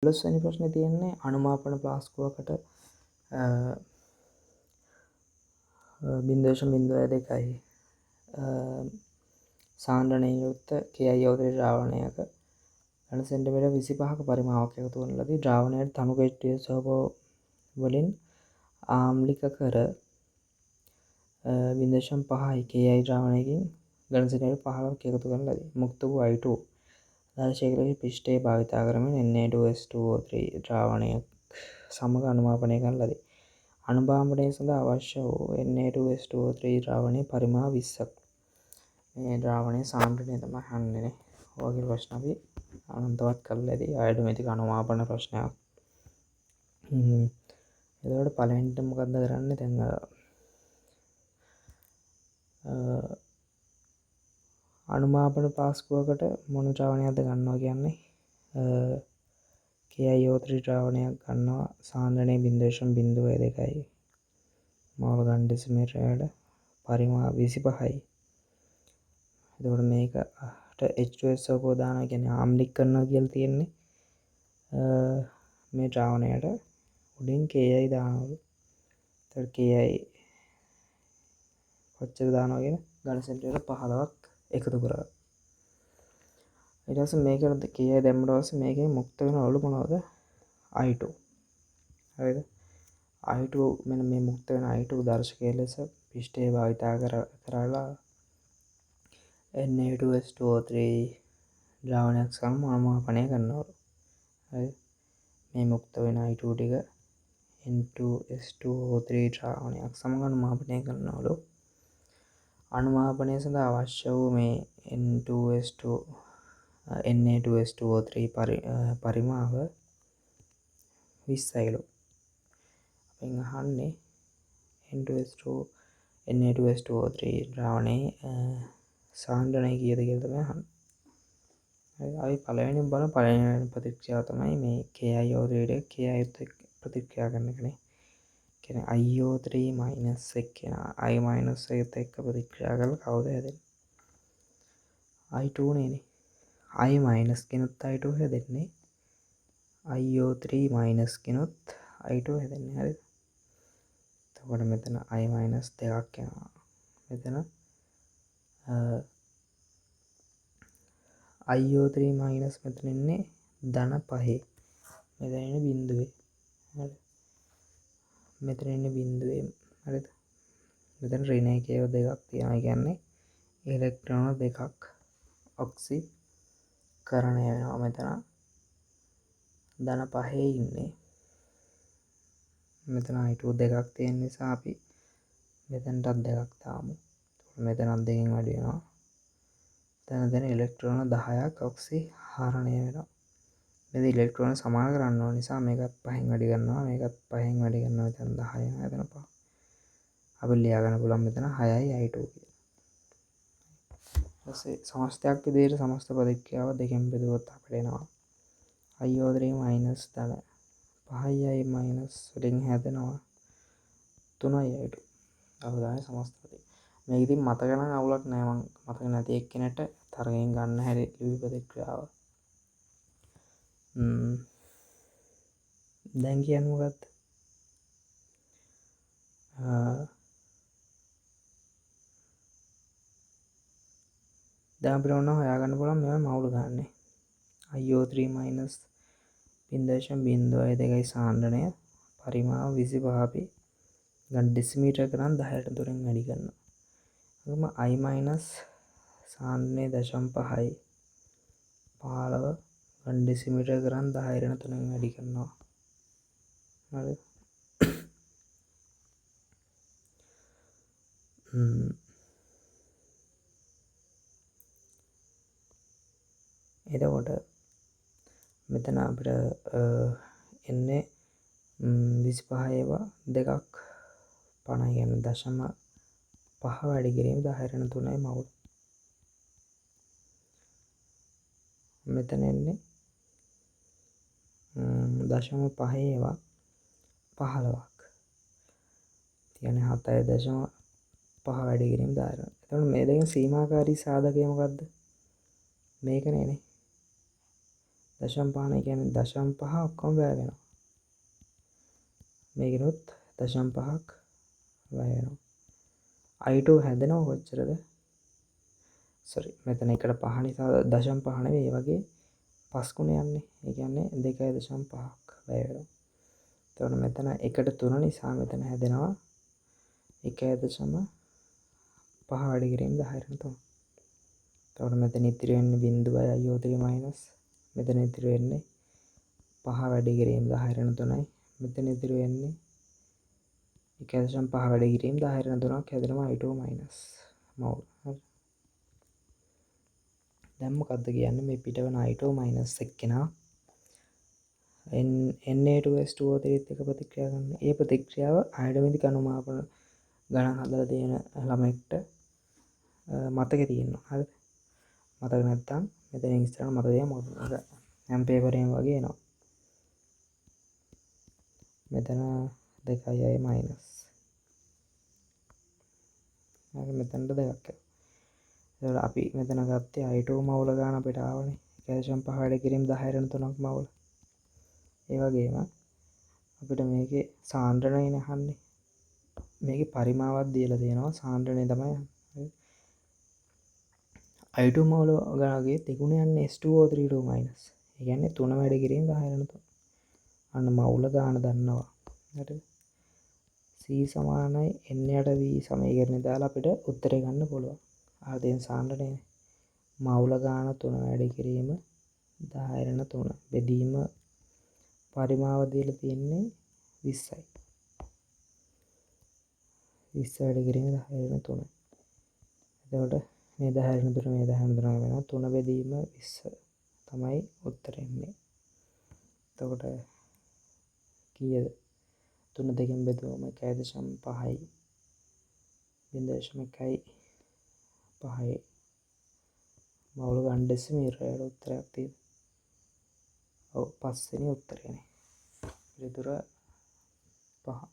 12 වෙනි ප්‍රශ්නේ තියෙන්නේ අනුමාපන ප්ලාස්කුවකට 0.02 සාන්ද්‍රණයෙන් යුක්ත KiO3 ද්‍රාවණයක ඝන සෙන්ටිමීටර් 25ක පරිමාවක් එකතු කරන ලදී. ද්‍රාවණයට තනුක H2SO4 වලින් ආම්ලික කර 0.5 Ki ද්‍රාවණයකින් ඝන සෙන්ටිමීටර් 15ක් එකතු කරන ලදී. මුක්ත වූ I2 දර්ශකයේ ලෙස පිෂ්ඨය භාවිතා කරමින් Na2S2O3 ද්‍රාවණය සමග අනුමාපනය කරන ලදී. අනුමාපනය සඳහා අවශ්‍ය වූ Na2S2O3 ද්‍රාවණයේ පරිමාව 20ක්. මේ ද්‍රාවණයේ සාන්ද්‍රණය තමයි අහන්නේ නේ. ඔය වගේ ප්‍රශ්න අපි අනන්තවත් කරලා ඇති. අයඩොමැතික අනුමාපන ප්‍රශ්නයක්. එතකොට පළවෙනිට මොකද්ද කරන්නේ? දැන් අනුමාපන පාස්කුවකට මොන ද්‍රාවණයක්ද ගන්නවා කියන්නේ? KiO3 ද්‍රාවණයක් ගන්නවා. සාන්ද්‍රණය 0.02යි. මෝල් ඝන ඩෙසිමීටරයට පරිමාව 25යි. එතකොට මේකට H2SO4 දානවා කියන්නේ ආම්ලික කරනවා කියලා තියෙන්නේ. මේ ද්‍රාවණයට උඩින් Ki දානවලු. එතකොට Ki කොච්චර දානවා කියන ඝන සෙන්ටිමීටර 15ක් එකතු කරගන්න. ඊට පස්සේ මේකට Ki දැම්මට පස්සේ මේකෙන් මුක්ත වෙන වලු මොනවද? I2. හරිද? I2 මෙන්න මේ මුක්ත වෙන I2 දර්ශකය ලෙස පිෂ්ඨය භාවිතා කරලා Na2S2O3 ද්‍රාවණයක් සමග අනුමාපනය කරනවලු. හරි. මේ මුක්ත වෙන I2 ටික N2S2O3 ද්‍රාවණයක් සමග අනුමාපනය කරනවලු. අනුමාපනය සඳහා අවශ්‍ය වූ මේ Na2S2O3 පරිමාව 20යිලු. අපෙන් අහන්නේ Na2S2O3 ද්‍රාවණයේ සාන්ද්‍රණය කීයද කියලා තමයි අහන්නේ. හරි, අපි පළවෙනිම බලමු. පළවෙනි ප්‍රතික්‍රියාව තමයි මේ KiO3 ට Ki එක්ක ප්‍රතික්‍රියා කරන එකනේ. කියන්නේ IO3 minus එක කියන I minus එකත් එක්ක ප්‍රතික්‍රියා කරලා කවුද හැදෙන්නේ? I2 නේනේ. I minus කෙනුත් I2 හැදෙන්නේ. IO3 minus කෙනුත් I2 හැදෙන්නේ. හරිද? එතකොට මෙතන I minus දෙකක් එනවා. මෙතන IO3 minus මෙතන ඉන්නේ ධන පහේ. මෙතන ඉන්නේ බිංදුවේ. හරි. මෙතන ඉන්නේ බිංදුවේ. හරිද? මෙතන ඍණ එකේ දෙකක් තියෙනවා. ඒ කියන්නේ ඉලෙක්ට්‍රෝන දෙකක් ඔක්සිකරණය වෙනවා. මෙතන ධන පහේ ඉන්නේ. මෙතන I2 දෙකක් තියෙන නිසා අපි මෙතනටත් දෙකක් දාමු. මෙතනත් දෙකෙන් වැඩි වෙනවා. දැන් දැන් ඉලෙක්ට්‍රෝන 10ක් ඔක්සිහරණය වෙනවා. මේ ඉලෙක්ට්‍රෝන සමාන කරන්න ඕන නිසා මේකත් පහෙන් වැඩි කරනවා, මේකත් පහෙන් වැඩි කරනවා. මෙතන 10 වෙනවා, එතන 5. අපි ලියා ගන්න පුළුවන් මෙතන 6යි I2 කියලා. ඊපස්සේ සමස්තයක් විදිහට සමස්ත ප්‍රතික්‍රියාව දෙකෙන් බෙදුවොත් අපිට එනවා IO3 minus ධන පහයි I minus වලින් හැදෙනවා 3යි I2. ඔව් තමයි සමස්ත ප්‍රතික්‍රියාව. මේක ඉතින් මතක නම් අවුලක් නෑ. මං මතක නැති එක්කෙනෙක්ට තරගෙන් ගන්න හැටි ලිවි ප්‍රතික්‍රියාව. දැන් කියන්නේ මොකද්ද? දැන් අපිට ඕන හොයාගන්න පුළුවන් මේවා මවුල ගන්නනේ. IO3 minus 0.02 සාන්ද්‍රණය පරිමාව 25 අපි ගන්න ඩෙසිමීටර ග්‍රෑම් 10ට තුනෙන් වැඩි කරනවා. ඒකම I minus සාන්ද්‍රණය 0.5යි 15 ගන්න ඩෙසිමීටර ග්‍රෑම් 10 ඍණ තුනෙන් වැඩි කරනවා. හරි. එතකොට මෙතන අපිට එන්නේ 25 ඒවා දෙකක් 50 කියන්නේ 0.5 වැඩි කිරීම 10 ඍණ තුනයි මවුල. මෙතන එන්නේ 0.5 ඒවා 15ක්. කියන්නේ 7.5 වැඩි කිරීම 10 ඍණ. එතකොට මේ දෙකෙන් සීමාකාරී සාධකය මොකද්ද? මේක නේනේ. දශම පහ නේ කියන්නේ දශම පහ ඔක්කොම වැය වෙනවා. මේකෙනුත් දශම පහක් වැය වෙනවා. I2 හැදෙනව කොච්චරද? සෝරි මෙතන එකට පහ නිසා දශම පහ නෙවෙයි, ඒ වගේ පස් ගුණ යන්නේ. ඒ කියන්නේ 2.5ක් වැය වෙනවා. එතකොට මෙතන එකට තුන නිසා මෙතන හැදෙනවා 1.5 වැඩි කිරීම 10 ඍණ 3. එතකොට මෙතන ඉතිරි වෙන්නේ බිංදුවයි IO3 minus, මෙතන ඉතිරි වෙන්නේ පහ වැඩි කිරීම 10 ඍණ 3යි, මෙතන ඉතිරි වෙන්නේ 1.5 වැඩි කිරීම 10 ඍණ 3ක් හැදෙනවා I2 minus මවුල. හරි. දැන් මොකද්ද කියන්නේ මේ පිටවන I2 minus එක්කෙනා Na2S2O3 එක්ක ප්‍රතික්‍රියා කරනවා. ඒ ප්‍රතික්‍රියාව අයඩමිතික අනුමාපන ගණන් හදලා තියෙන ළමයෙක්ට මතකෙ තියෙනවා. හරිද? මතක නැත්තම් මෙතනින් ඉස්සරහට මතක තියාගන්න, මොකද හැම පේපර් එකම වගේ එනවා. මෙතන දෙකයි අය මයිනස්. හරි, මෙතනට දෙකක් එනවා. එතකොට අපි මෙතන ගත්තේ I2 මවුල ගාන අපිට ආවනේ. 1.5 වැඩි කිරීම 10 ඍණ 3ක් මවුල. ඒ වගේම අපිට මේකේ සාන්ද්‍රණයනේ අහන්නේ. මේකේ පරිමාවක් දීලා තියෙනවා, සාන්ද්‍රණය තමයි අහන්නේ. හරි. I2 මවුල ගානගේ දෙගුණ යන්නේ S2O3 2 minus. ඒ කියන්නේ 3 වැඩි කිරීම 10 ඍණ 3. අන්න මවුල ගාන දන්නවා. හරිද? C සමානයි N යට V සමීකරණය දාලා අපිට උත්තරේ ගන්න පුළුවන්. ආ දෙන සාන්ද්‍රණයනේ. මවුල ගාන 3 වැඩි කිරීම 10 ඍණ 3 බෙදීම පරිමාව දීලා තියෙන්නේ 20යි. 20 වැඩි කිරීම 10 ඍණ 3. එතකොට මේ 10 ඍණ 3 මේ 10 ඍණ 3 වෙනවා. 3 බෙදීම 20 තමයි උත්තරේ එන්නේ. එතකොට කීයද? 3 දෙකෙන් බෙදුවම 1.5යි 0.1යි 5යි. මවුල ගන්න ඩෙසිමීටරයට උත්තරයක් තියෙනවා. ඔව්, පස්වෙනි උත්තරේනේ. පිළිතුර 5.